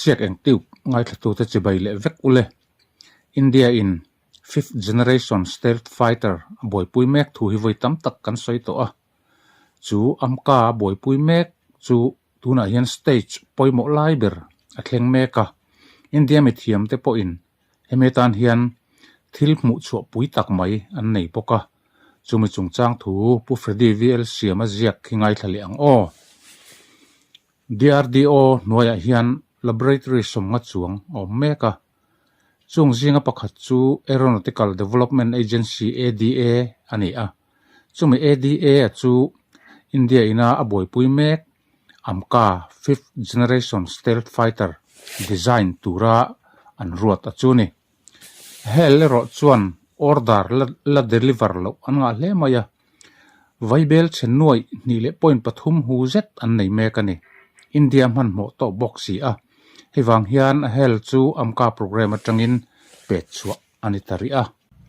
Siak eng tube ngaithlatute chibai leh vek ule. India in Fifth Generation Stealth Fighter a buaipui mek thu hi vawi tam tak kan sawi tawh a. Chu Amka a buaipui mek chu tunah hian stage pawimawh lai ber a thleng mek a. India mithiamte pawhin hemi atan hian thil hmuh chhuah pui tak mai an nei bawk a. Chumi chungchang thu Pu Freddy VL Siama ziak hi ngaithla leh ang aw. DRDO hnuaiah hian laboratory sawmnga chuang a awm mek a. Chung zinga pakhat chu Aeronautical Development Agency, ADA, a ni a. Chumi ADA chu India ina a buaipui mek AMCA fifth generation stealth fighter design tura an ruat a chu ni. Hel erawh chuan order la deliver loh an ngah hle mai a. Vaibel chhe nuaih hnih leh point pathum hu zet an nei mek a ni. India hmanhmawh tawh bawk si a. Hei vang hian hel chu AMCA programme atangin pet chhuah a ni ta rih a.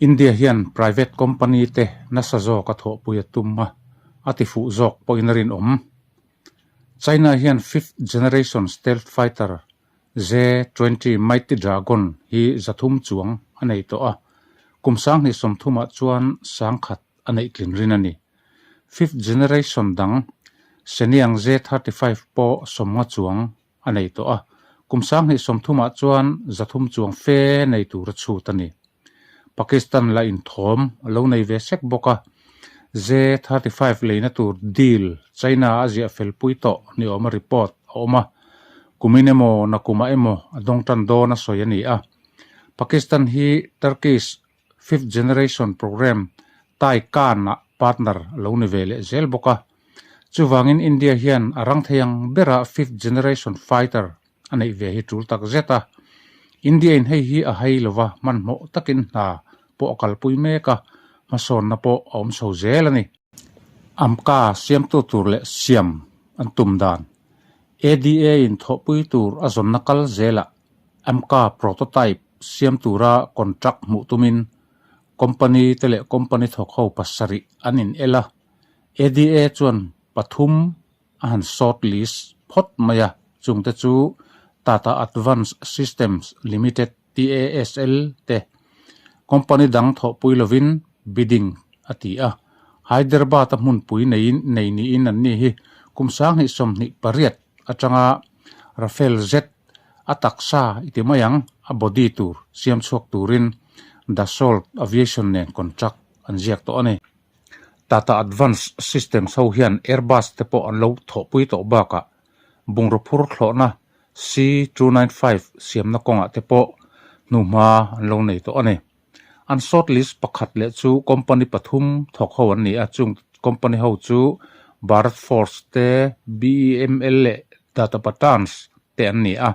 India hian private company te nasa zawk a thawhpui a tum a, a ti fuh zawk pawhin a rinawm. China hian fifth generation stealth fighter Ze 20 Mighty Dragon hi zathum chuang a nei tawh a, kum sanghnih sawmthumah chuan sangkhat a neih tlin rin a ni. Fifth generation dang Shenyang Ze 35 pawh sawmnga chuang a nei tawh a, kum sanghnih sawmthumah chuan zathum chuang fe nei tur a chhut a ni. Pakistan la inthawm a lo nei ve sek bawk a, Ze 35 leina tur deal China a ziah fel pui tawh ni awma report a awm a, kumin emaw nakumah emaw a dawng tan dawn a sawi a ni a. Pakistan hi Turkish fifth generation programme Taycan-ah partner a lo ni ve leh zel bawk a. Chuvangin India hian a rang thei ang bera fifth generation fighter a neih ve hi tul tak zet a. India in hei hi a hai lova hmanhmawh takin hna pawh a kalpui mek a, hmasawnna pawh a awm chho zel a ni. AMCA siamtu tur leh siam an tum dan ADA in thawhpui tur a zawnna kal zelah AMCA prototype siam tura contract hmuh tumin company te leh company thawk ho pasarih an in el a. ADA chuan pathum a han short list phawt mai a, chungte chu Tata Advanced Systems Limited, TASL, te company dang thawhpui lovin bidding a ti a. Hyderabad-a hmunpui neiin nei niin an ni hi kum sanghnih 28 atanga Rafale Z a taksa i ti mai ang, a body tur siam chhuak turin Dassault Aviation nen contract an ziak tawh a ni. Tata Advanced Systems ho hian Airbus te pawh an lo thawhpui tawh bakah bungraw phur thlawhna C 295 siamna kawngah te pawh hnuhma an lo nei tawh a ni. An short list pakhat leh chu company pathum thawk ho an ni a, chung company ho chu Bharat Forge te, BEML leh Tata Patterns te an ni a.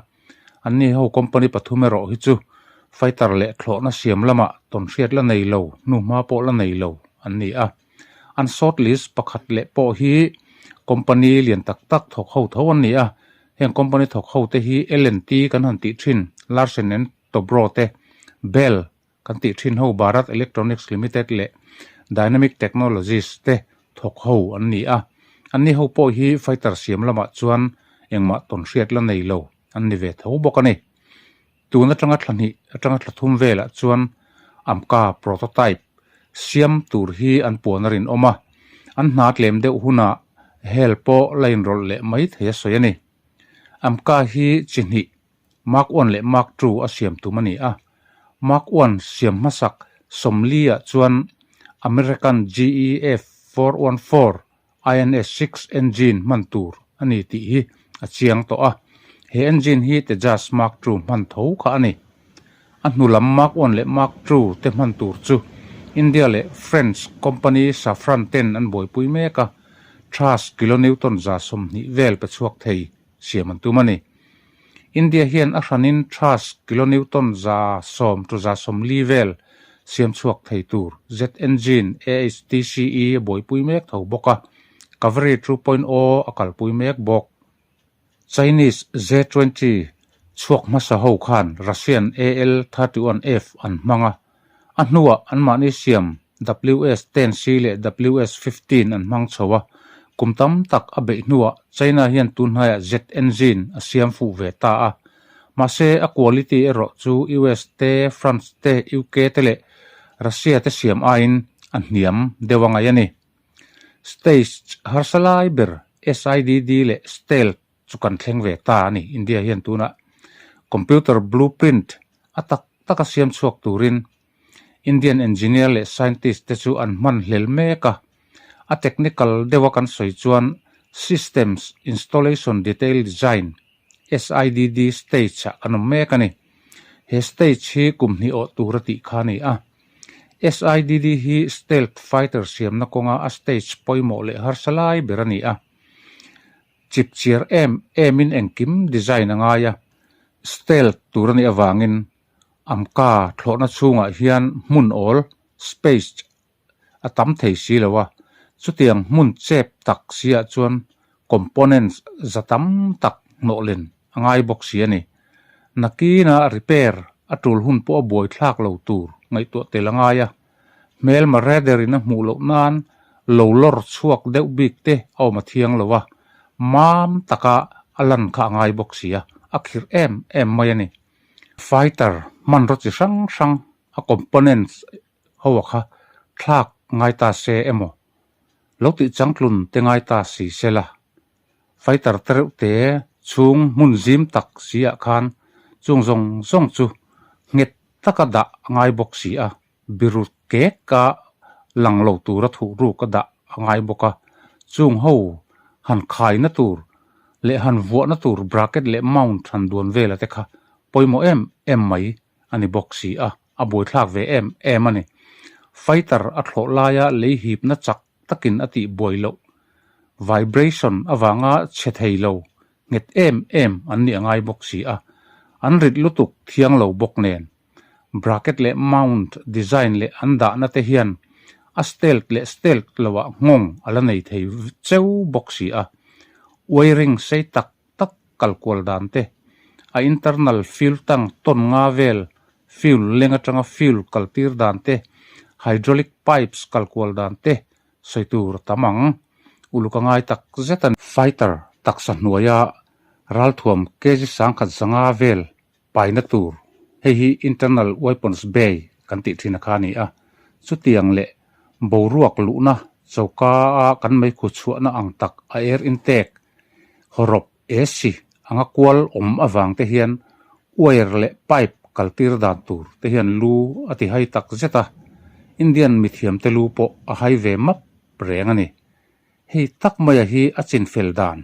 Anni ho company pathum erawh hi chu fighter leh thlawhna siam lamah tawnhriat la nei lo, hnuhma pawh la nei lo an ni a. An short list pakhat leh pawh hi company lian tak tak thawk ho tho an ni a. Heng company thawk ho te hi L&T kan han tih thin, Larsen and Toubro te, Bell kan tih thin ho Bharat Electronics Limited leh Dynamic Technologies te thawk ho an ni a. Anni ho pawh hi fighter siam lamah chuan engmah tawnhriat la nei lo an ni ve tho bawk a ni. Tun atanga thla hnih atanga thla thum velah chuan AMCA prototype siam tur hi an puan a rinawm a, an hna tlem deuh hunah hel pawh la inrawlh leh mai thei a sawi a ni. AMCA hi chi hnih Mark One leh Mark Two a siam tum a ni a. Mark One siam hmasak Sawmli-ah chuan American GEF 414 INS-6 engine hman tur a ni tih hi a chiang tawh a. He engine hi Tejas Mark Two hman tho kha a ni. A hnu lam Mark One leh Mark Two te hman tur chu India leh French company Safran ten an buaipui mek a, thrust kilonewton 120 vel pe chhuak thei siam an tum a ni. India hian a hranin thrust kilonewton 110 to 140 vel siam chhuak thei tur jet engine AHTCE a buaipui mek tho bawk a, Kaveri 2.0 a kalpui mek bawk. Chinese J-20 chhuak hmasa ho khan Russian AL-31F an hmang a, a hnuah anmahni siam WS-10C leh WS-15 an hmang chho a, kum tam tak a beih hnuah China hian tunhnaiah jet engine a siam fuh ve ta a. Mahse, a quality erawh chu US te, France te, UK te leh Russia te siam aiin a hniam deuh a ngaih a ni. Stage harsa lai ber SIDD leh Stealth chu kan thleng ve ta a ni. India hian tunah computer blueprint a tak taka siam chhuak turin Indian engineer leh scientist te chu an hman hlel mek a. A technical deuha kan sawi chuan Systems Installation Detail Design, SIDD, stage ah kan awm mek a ni. He stage hi kum hnih awh tur a tih kha a ni a. SIDD hi stealth fighter siamna kawnga a stage pawimawh leh harsa lai ber a ni a. Chip chiar em emin engkim design a ngai a, stealth tur a nih avangin Amka thlawhna chhungah hian hmun awl, space, a tam thei si lo a, chutiang hmun chep tak siah chuan components za tam tak hnawhlen a ngai bawk si a ni. Nakina repair a tul hun pawh a buai thlak lo tur ngaihtuah tel a ngai a, hmelma radar in a hmuh loh nan lo lawr chhuak deuh bik te a awm a thiang lo a, mam taka a lan kha a ngai bawk si a, a khirh em em mai a ni. Fighter hmanraw chi hrang hrang a components ho a kha thlak ngai ta se emaw lo tih changtlun te ngai ta si se la, fighter te reuh te chhung hmun zim tak si ah khan chung zawng zawng chu nghet taka dah a ngai bawk si a, birut kek a lang lo tura thuh ruk a dah a ngai bawk a, chung ho han khaina tur leh han vuahna tur bracket leh mount han duan vela te kha pawimawh em em mai a ni bawk si a, a buaithlak ve em em a ni. Fighter a thlawh laia lei hipna chak takin a tih buai loh, vibration avanga chhe thei lo, nghet em em an nih a ngai bawk si a, an rit lutuk thiang lo bawk nen. Bracket leh mount design leh an dahna te hian a stealth leh stealth loah nghawng a la nei thei cheu bawk si a, wiring sei tak tak kal kual dan te, a internal fuel tank tawn nga vel fuel leng atanga fuel kal tir dan te, hydraulic pipes kal kual dan te sawi tur a tam ang. Uluk a ngai tak zet a ni. Fighter taksa hnuaia ralthuam kg 1050 vel paina tur, hei hi internal weapons bay kan tih thin a kha a ni a, chutiang leh boruak luhna choka a kan meikhu chhuahna ang tak a air intake hawrawp AC anga kual awm avang te hian wire leh pipe kal tir dan tur te hian lu a ti hai tak zet a, Indian mithiam te lu pawh a hai ve map reng a ni. Hei tak maia hi a chinfel dan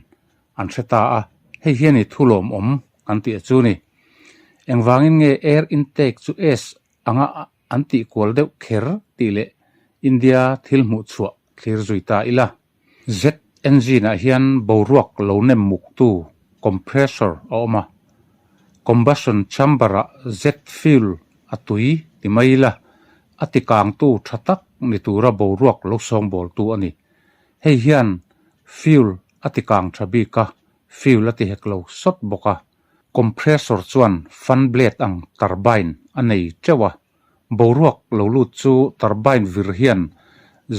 an hre ta a, hei hian i thulawmawm kan tih a chu ni. Engvangin nge air intake chu S anga an tih kual deuh kher tih leh India thil hmuh chhuah thlir zui ta ila. Z engine ah hian boruak lo nem muktu compressor a awm a, combustion chamber ah Z fuel a tui ti mai ila a ti kangtu tha tak ni tura boruak lo sawngbawltu a ni. Hei hian fuel a ti kang tha bik a, fuel a ti hek lo sawt bawk a. Compressor chuan fan blade ang turbine a nei teuh a, boruak lo lut chu turbine vir hian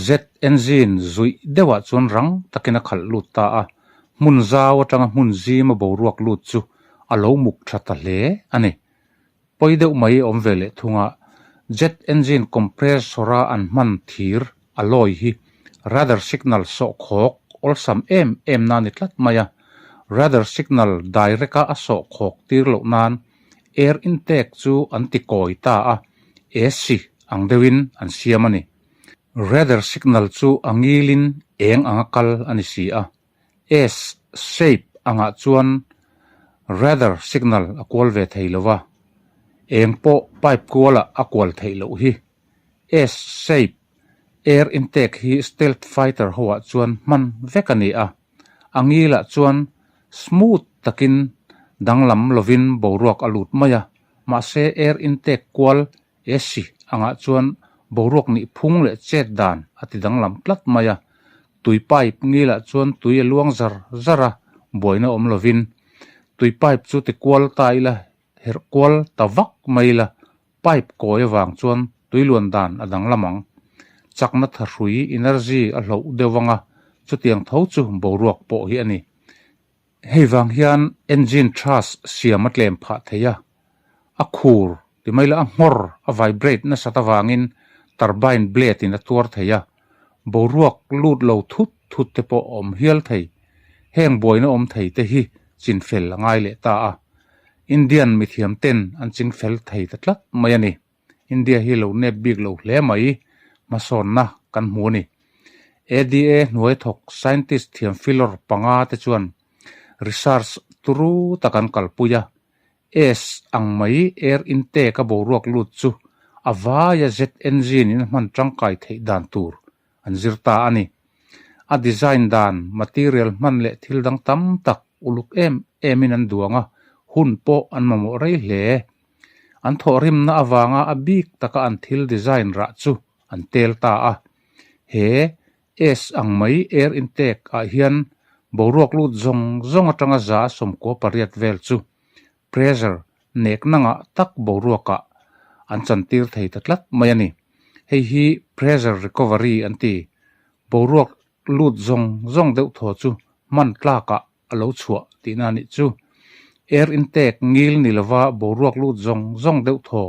jet engine zuih deuhah chuan rang takin a khalh lut ta a, hmun zau atanga hmun zima boruak lut chu a lo muk tha ta hle a ni. Pawi deuh mai awm ve leh thung a, jet engine compressor a an hman thir a lawi hi radar signal sawhkhawk awlsam em em na ni tlat mai a, radar signal direct a a sawhkhawk tir loh nan air intake chu an ti kawi ta a, AC ang deuhin an siam a ni. Radar signal chu a ngilin eng anga kal a ni si a, S shape angah chuan radar signal a kual ve thei lo va, eng pawh pipe kualah a kual theih loh hi. S shape air intake hi stealth fighter hoah chuan hman vek a ni a, a ngilah chuan smooth takin danglam lovin boruak a lut mai a, mahse air intake kual AC angah chuan boruak nih phung leh chet dan a ti danglam tlat mai a, tui pipe ngilah chuan tui a luang zar zar a, buaina awm lovin tui pipe chu ti kual ta ila herh kual ta vak mai ila pipe kawi avang chuan tui luan dan a danglam ang. Chakna thahrui energy a hloh deuh anga chutiang tho chu boruak pawh hi a ni. Hei vang hian engine thrust siam a tlem phah thei a, a khur ti mai la a nghawr a vibrate nasat avangin turbine blade in a tuar thei a, boruak lut lo thut thut te pawh a awm hial thei. Heng buaina awm thei te hi chinfel a ngai leh ta a, Indian mithiam ten an chingfel thei ta tlat mai a ni. India hi lo nep bik lo hle mai, hmasawnna kan hmu a ni. ADA hnuai thawk scientist thiam filawr panga te chuan research turu tak an kalpui a, S ang mai air intake a boruak lut chu a vaia jet engine in a hman tangkai theih dan tur an zir ta a ni. A design dan, material hman leh thil dang tam tak uluk em emin an duang a, hun pawh an mamawh rei hle. An thawhrimna avanga a bik taka an thil design rah chu an tel ta a. He S ang mai air intake ah hian boruak lut zawng zawng atanga 98% vel chu pressure nekna ngah tak boruakah an chantir thei ta tlat mai a ni. Hei hi pressure recovery an ti. Boruak lut zawng zawng deuh thaw chu hman tlakah a lo chhuah tihna a nih chu. Air intake ngil ni lova boruak lut zawng zawng deuh thaw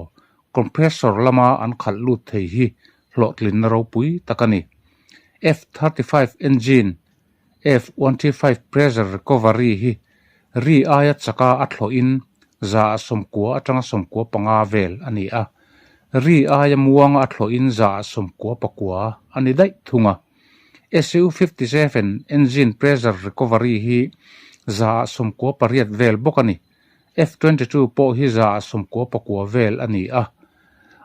compressor lama an khalh lut thei hi hlawhtlinna ropui tak a ni. F-35 engine F-135 pressure recovery hi ri aia chaka a thlawhin 90% atanga 95 vel a ni a, ri aia muanga a thlawhin 99% a ni daih thung a. Su-57 engine pressure recovery hi 98% vel bawk a ni. F-22 pawh hi 99% vel a ni a,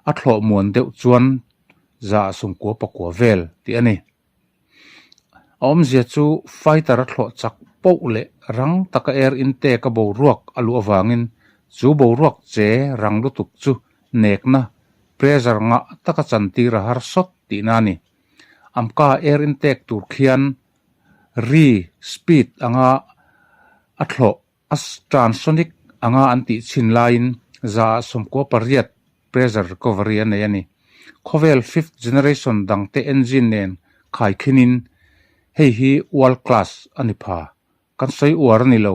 a thlawh muan deuh chuan 99% vel tih a ni. A awmzia chu fighter a thlawh chak poh leh rang taka air intake a boruak a luh avangin chu boruak che rang lutuk chu nekna pressure ngah taka chantir a har sawt tihna a ni. Amka air intake tur khian ri speed anga a thlawh A transonic anga an tih chhin laiin 98% pressure recovery a nei a ni. Khawvel fifth generation dangte engine nen khaikhinin hei hi world class a ni pha. Kan sawi uar a ni lo.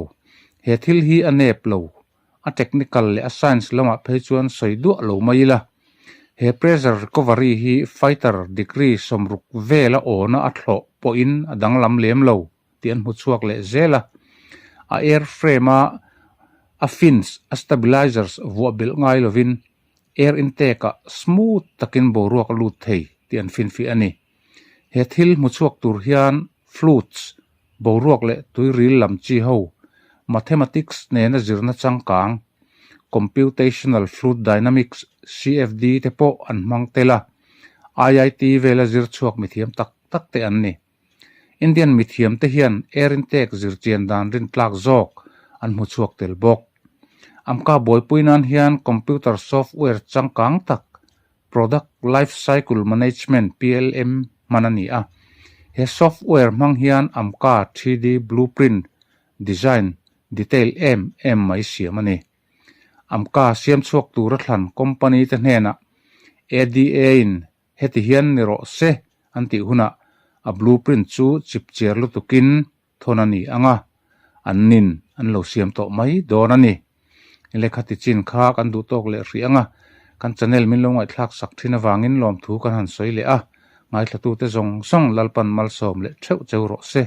He thil hi a nep lo. A technical leh a science lamah phei chuan sawi duah lo mai ila. He pressure recovery hi fighter degree 60 vela awna a thlawh pawhin a danglam lem lo. tih an hmu chhuak leh zel a. A air frame a a fins, a stabilizers vuah belh ngai lovin air intake ah smooth takin boruak a lut thei tih an finfiah a ni. He thil hmu chhuak tur hian flutes, boruak leh tuiril lam chi ho, mathematics nena zirna changkang, computational fluid dynamics, CFD, te pawh an hmang tel a, IIT vela zir chhuak mithiam tak tak te an ni. Indian mithiamte hian air intake zirchian dan rintlak zawk an hmu chhuak tel bawk. Amka buaipui nan hian computer software changkang tak Product Life Cycle Management, PLM, hman a ni a. He software hmang hian Amka 3D blueprint design detail em em mai siam a ni. Amka siam chhuak tura thlan company te hnenah ADA-in Heti hian ni rawh se an tih hunah a blueprint chu chip chiar lutukin thawn a ni ang a, an nin an lo siam tawh mai dawn a ni. Lehkha ti chin kha kan duh tawk leh hrih ang a, kan channel min lo ngaihthlak sak thin avangin lawmthu kan han sawi leh a, ngaithlatute zawng zawng Lalpan malsawm leh theuh cheu rawh se.